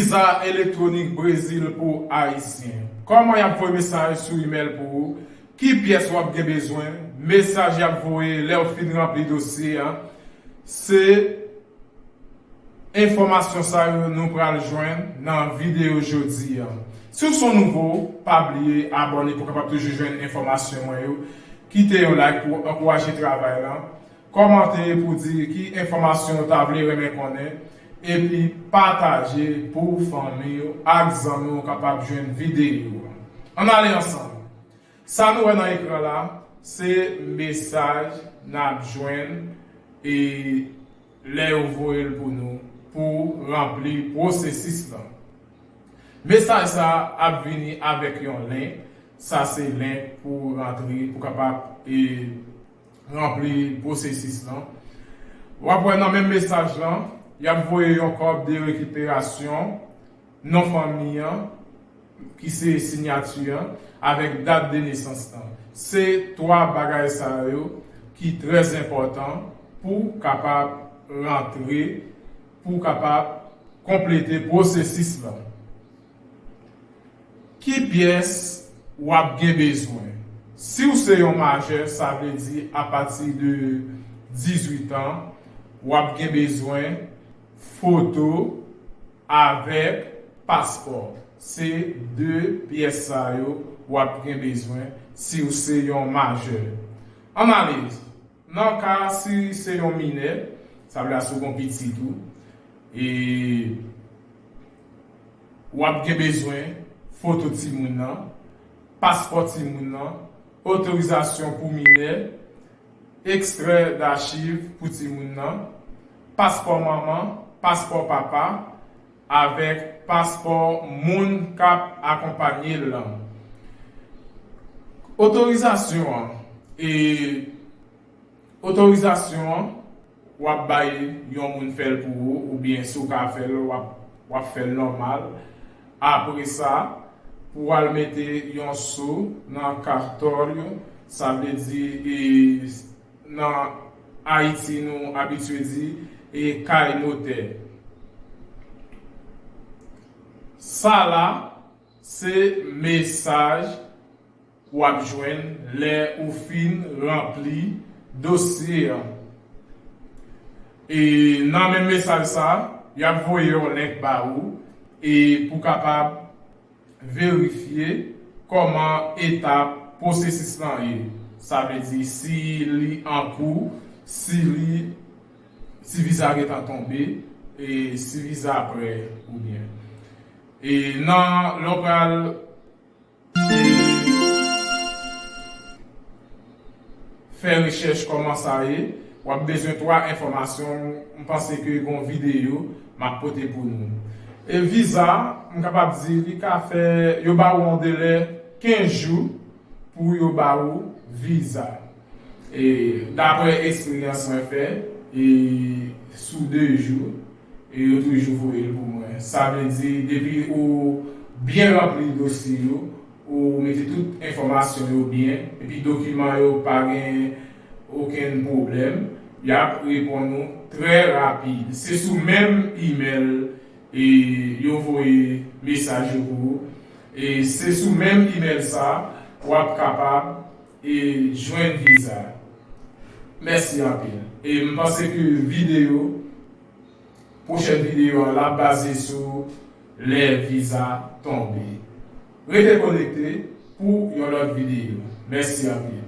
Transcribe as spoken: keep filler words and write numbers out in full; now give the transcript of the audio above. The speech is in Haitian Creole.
Viza elektwonik Brezil pou Ayisyen. Kòman y ap voye mesaj sou imèl pou ou? Ki pyès w ap gen bezwen? Mesaj y ap voye lè w fin ranpli dosye a. Se enfòmasyon sa yo nou pral jwenn nan videyo jodi a. Si w se yon nouvo, pa bliye abòne pou w kapab toujou jwenn enfòmasyon mwen yo. Kite yon like pou ankouraje travay la. Kòmante pou di ki enfòmasyon w ta vle renmen konnen. Epi pataje pou fanmi w ak zanmi w kapab jwenn videyo a. Ann ale ansanm. Sa nou wè nan ekran la, se mesaj n ap jwenn e lè yo voye l pou nou pou ranpli pwosesis lan. Mesaj sa ap vini avèk yon lenk. Sa se lenk pou rantre, pou kapab e ranpli pwosesis lan. W ap wè nan menm mesaj lan, y ap voye yon kòb de rekiperasyon, non fanmi an, ki se siyati an, avèk dat de nesans lan. Se twa bagay sa yo ki trè enpòtan pou kapab rantre, pou kapab konplete pwosesis lan. Ki pyès w ap gen bezwen? Si w se yon majè, sa vle di apati de dizuit an, w ap gen bezwen foto avèk paspò. Se de pyès sa yo w ap gen bezwen si w se yon majè. Ann ale, nan ka si se yon minè, sa vle di si w gen pitit ou, e w ap gen bezwen foto timoun nan, paspò timoun nan, otorizasyon pou minè, ekstrè dachiv pou timoun nan, paspò manman, paspò papa, avèk paspò moun k ap akonpanye l lan. Otorizasyon an, e, otorizasyon an, w ap bay yon moun fè l pou ou, oubyen si w ka fè l, w ap, w ap fè l nòmal. Apre sa, pou w al mete yon so nan kartòlyo, sa vle di, e, nan Ayiti, nou abitye di, e, kay notè. Sa la, se mesaj w ap jwenn lè ou fin ranpli dosye an. E nan menm mesaj sa, y ap voye yon link ba ou e pou kapab verifye kòman etap pwosesis lan ye. Sa vle di si li an kou, si li, si viza gentan tonbe, e si viza prè oubyen. E nan lè w pral fè rechèch kòman sa ye, w ap bezwen twa enfòmasyon. M panse ke gon videyo m ap pote pou nou. E viza, m kapab di, li ka fè, yo ba ou yon delè kenz jou pou yo ba ou viza. E daprè eksperyans mwen fè, e sou de jou, e yo toujou voye l pou mwen. Sa vle di, depi ou byen ranpli dosye yo, ou mete tout enfòmasyon yo byen, epi dokiman yo pa gen okenn pwoblèm, y ap reponn ou trè rapid. Se sou menm imèl e yo voye mesaj yo pou ou. E se sou menm imèl sa, w ap kapab e jwenn viza. Mèsi anpil. E m panse ke videyo, pwochèn videyo an, l ap baze sou lè viza tonbe. Rete konekte pou yon lòt videyo. Mèsi anpil.